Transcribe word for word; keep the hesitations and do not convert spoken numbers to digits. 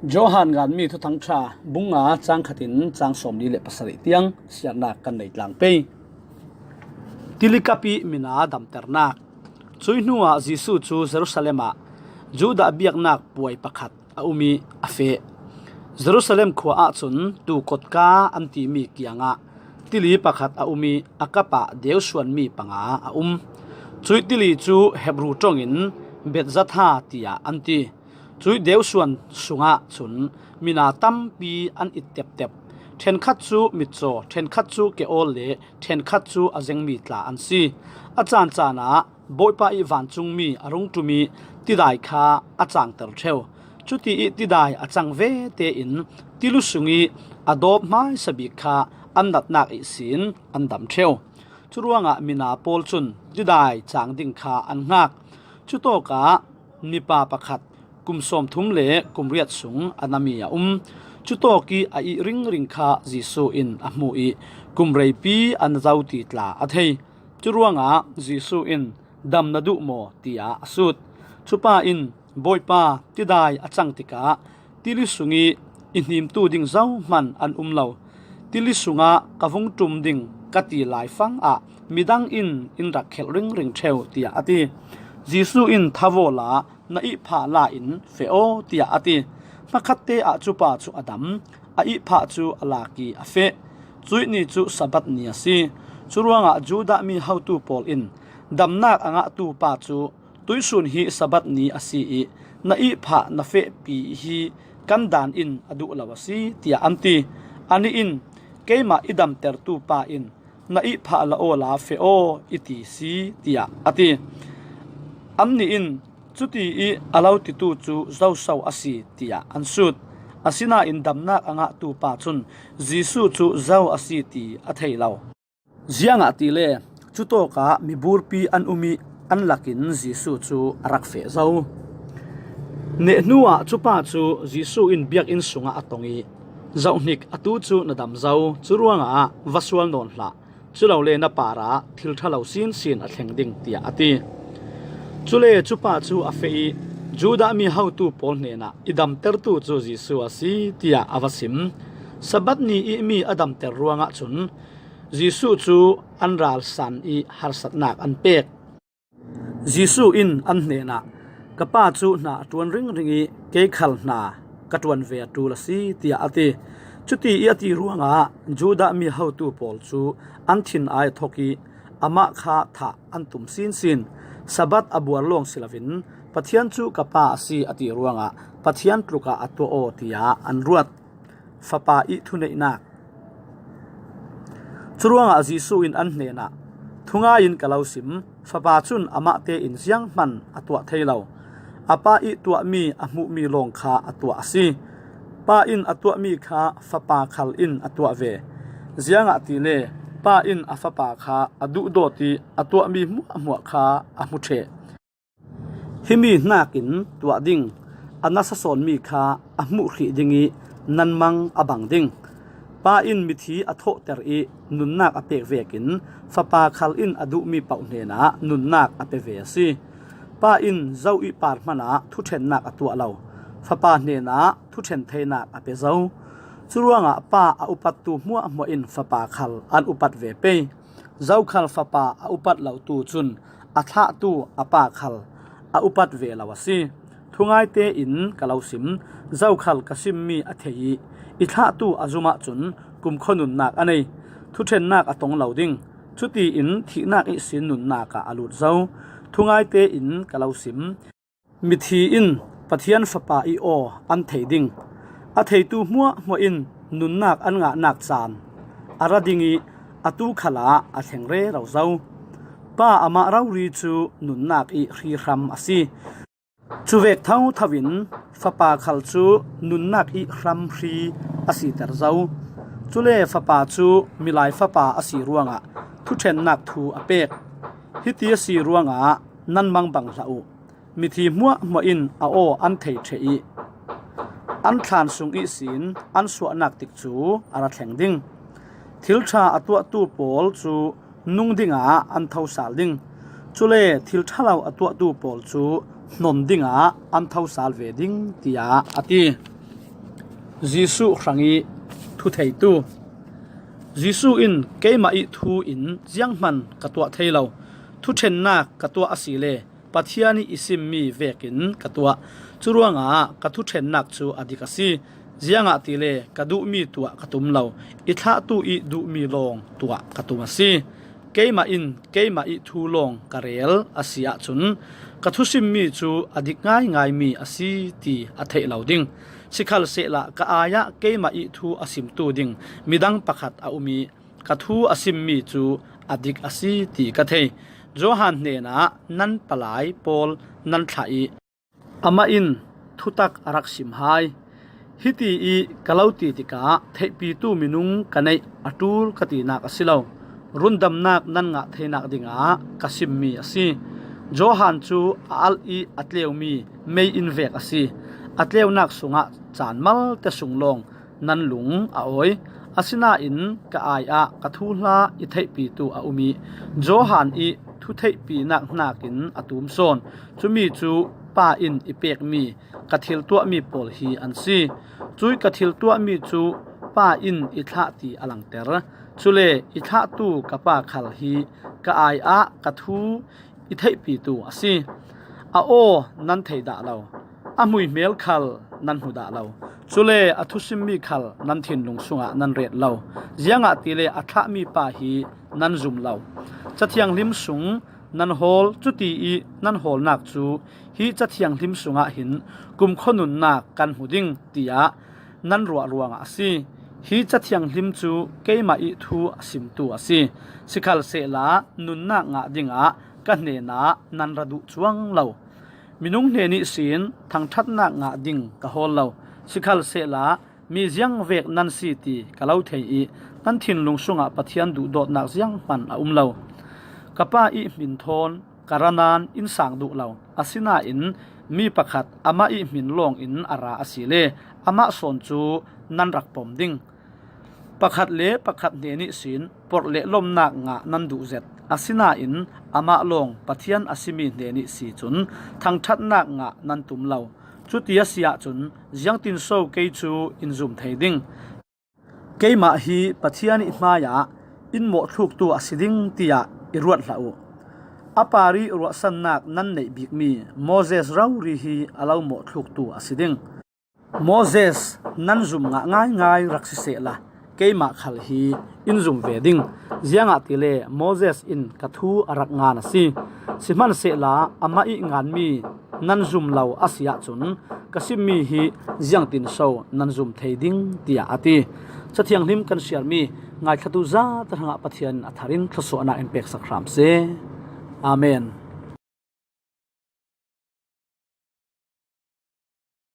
Johan ganmi thuthangṭha bung nga chang khatin chang sawmli le pasarih tiang siarnak kan nei tlang pei. Tili kapih mina damternak. Cuih hnuah Jesuh cu Jerusalem ah Judah biaknak puai pakhat a um ih a feh. Jerusalem khua ahcun tuu kotka an timi kiangah tili pakhat a um ih a kap ah deusuanmi panga a um. Cuih tili cu Hebru ṭongin Betzatha tiah an ti. Cuih deusuan sungah cun mina tampi an it teptep. Ṭhenkhat cu mitcaw, ṭhenkhat cu ke-awl le ṭhenkhat cu a zengmi tla an si. A caancaan ah Bawipa ih vancungmi a rung ṭum ih tidai kha a cangter ṭheu. Cuti ih tidai a cang ve tein tilu sungih a dawp hmaisa bik kha an natnak ihsin an dam ṭheu. Curuangah mina pawl cun tidai cang ding kha an hngak. Cutawkah mipa pakhat kum sawmthum le kum riat sung a nami a um. Cutawk ih a ih ringring kha Jesuh in a hmuh ih kum reipi a na zo ti tla a thei. Curuangah Jesuh in, "Dam na duh maw?" tiah a sut. Cupa in, "Bawipa, tidai a cang tikah tili sungih i hnimtu ding zohman an um lo. Tili sungah ka vung ṭum ding ka ti laifang ah midang in in rak khelh ringring ṭheu," tiah a ti. Jesuh in, "Tha awla na ihphah la in feh aw," tiah a ti. Hmakhatte ah cupa cu a dam, a ihphah cu a lak ih a feh. Cuih ni cu Sabbath ni a si. Curuangah Judah mi hotu pawl in, "Damnak a ngahtu pa cu tuihsun hi Sabbath ni a si ih na ihphah na fehpi hi kan daan in a duh lo a si," tiah an ti. Anih in, "Keimah i damtertu pa in na ihphah la awla feh aw i ti si," tiah a ti. Annih in, "Cuti ih a lo titu cu zoso a si?" tiah an sut. Asinain damnak a ngahtu pa cun Jesuh cu zo a si ti a thei lo. Ziangahtile cutawkah miburpi an um ih an lakin Jesuh cu a rak feh zo. Neh hnuah cupa cu Jesuh in biakinn sungah a tong ih, "Zohhnik, atu cu na dam zo, curuangah va sual nawn hlah, culole na parah thil ṭha lo sinsin a thleng ding," tiah a ti. Cule cupa cu a feh ih Judah mi hotu pawl hnenah, "I damtertu cu Jesuh a si," tiah a va sim. Sabbath ni ih mi a damter ruangah cun Jesuh cu an ralsan ih harsatnak an pek. Jesuh in an hnenah, "Ka pa cu hna a ṭuan ringring ih kei khal hna ka ṭuan ve a ṭul a si," tiah a ti. Cuti ih a ti ruangah Judah mi hotu pawl cu an thin ai a thok ih amah kha thah an tum sinsin. Sabbath a buar lawng si loin, "Pathian cu ka pa a si," a ti ruangah Pathian tlukah a tuah aw, tiah an ruat. Fapa ih thuneihnak. Curuangah Jesuh in an hnenah, "Thungai in ka lo sim, Fapa cun amah tein zianghman a tuah thei lo. A Pa ih tuahmi a hmuhmi lawng kha a tuah a si. Pa in a tuahmi kha Fapa khal in a tuah ve. Ziangahtile Pa in a Fapa kha a duhdawt ih a tuahmi hmuahhmuah kha a hmu ṭheh. Himi hnakin tuah ding, a nasa sawnmi kha a hmuh hrih ding ih nan mang a bang ding. Pa in mithi a thawhter ih nunnak a pek vekin Fapa khal in a duhmi paoh hnenah nunnak a pe ve a si. Pa in zo ih par hmanah thuṭhennak a tuah lo, Fapa hnenah thuṭhen theinak a pe zo. Curuangah Pa a upattu hmuahhmuah in Fapa khal an upat ve pei. Zokhal Fapa a upat lotu cun a thlahtu a Pa khal a upat ve lo a si. Thungai tein ka lo sim, zokhal ka simmi a thei ih i thlahtu a zum ahcun kumkhua nunnak a nei, thuṭhennak a tong lo ding. Cutiin thihnak ihsin nunnak ah a lut zo. Thungai tein ka lo sim, mithi in Pathian Fapa ih aw an thei ding. A theitu hmuahhmuah in nunnak an ngahnak caan a ra ding ih atu khalah a thleng rero zo. Pa amah rori cu nunnak ih hrihram a si. Cuvek thotho in Fapa khal cu nunnak ih hramhri a siter zo. Cule Fapa cu Milai Fapa a si ruangah thuṭhennak thu a pek. Hiti a si ruangah nan mangbang hlah uh. Mithi hmuahhmuah in a aw an thei ṭheh ih an thlan sung ihsin an suahnak tikcu a ra thleng ding. Thil ṭha a tuahtu pawl cu nung dingah an thosal ding. Cule thil ṭha lo a tuahtu pawl cu hnon dingah an thosal ve ding, tiah a ti. Jesuh hrangih thutheitu. Jesuh in, "Keimah ih thu in zianghman ka tuah thei lo. Thuṭhennak ka tuah asile Pathian ih i simmi vekin ka tuah. Curuangah ka thuṭhennak cu a dik a si. Ziangahtile ka duhmi tuah ka tum lo, i thlahtu ih duhmi lawng tuah ka tum a si. Keimah in keimah ih thu lawng ka rel a si ahcun, ka thusimmi cu a dik ngaingaimi a si ti a theih lo ding. Sikhalsehla ka ai-ah keimah ih thu a simtu ding midang pakhat a um ih, ka thu a simmi cu a dik a si ti ka thei. Johan hnenah nan palai pawl nan thlah ih, amah in thutak a rak sim hai. Hiti ih ka lo ti tikah theihpitu minung ka neih a ṭul ka tinak a si lo. Rundamnak nan ngah theinak dingah ka simmi a si. Johan cu a alh ih a tleumi mei in vek a si. A tleunak sungah caan malte sung lawng nan lung a awi. Asinain ka ai-ah ka thuhla i theihpitu a um ih, Johan ih thutheihpinak hnakin a tum sawn. Cumi cu Pa in i pekmi ka thil tuahmi pawl hi an si. Cuih ka thil tuahmi cu Pa in i thlah ti a langter. Cule i thlahtu ka Pa khal hi ka ai-ah ka thu i theihpitu a si. A aw nan thei dah lo, a hmuihmel khal nan hmu dah lo. Cule a thusimmi khal nan thinlung sungah nan ret lo, ziangahtile a thlahmi Pa hi nan zum lo. Cathianghlim sung nan hawl, cuti ih nan hawlnak cu hi Cathianghlim sungah hin kumkhua nunnak kan hmu ding, tiah nan ruah ruangah a si. Hi Cathianghlim cu keimah ih thu a simtu a si. Sikhalsehla nunnak ngah dingah ka hnenah nan ra duh cuang lo. Minung hnen ihsin thangṭhatnak ngah ding ka hawl lo. Sikhalsehla mi ziangvek nan si ti ka lo thei ih, nan thinlung sungah Pathian duhdawtnak zianghman a um lo. Ka Pa ih hmin thawn ka ra nain in sang duh lo. Asinain mi pakhat amah ih hmin lawngin a ra asile, amah sawn cu nan rak pom ding. Pakhat le pakhat hnen ihsin porh le lomnak ngah nan duh zet. Asinain amah lawng Pathian a simi hnen ihsi cun thangṭhatnak ngah nan tum lo. Cuti a si ahcun ziangtinso kei cu in zum thei ding? Keimah hi Pathian ih hmaiah in mawhthluktu a si ding, tiah i ruat hlah uh. A parih ruahsannak nan neih bikmi Moses rori hi a lo mawhthluktu a si ding. Moses nan zum ngah ngaingai rak sisehla, keimah khal hi in zum ve ding. Ziangahtile Moses in ka thu a rak ngan a si. Sihmanhsehla amah ih nganmi nan zum lo a si ahcun, ka simmi hi ziangtinso nan zum thei ding, tiah a ti. Cathianghlim kan siarmi ngaithlatu zate hrangah Pathian in a thar in thluasuahnak in peksak hram seh. Amen.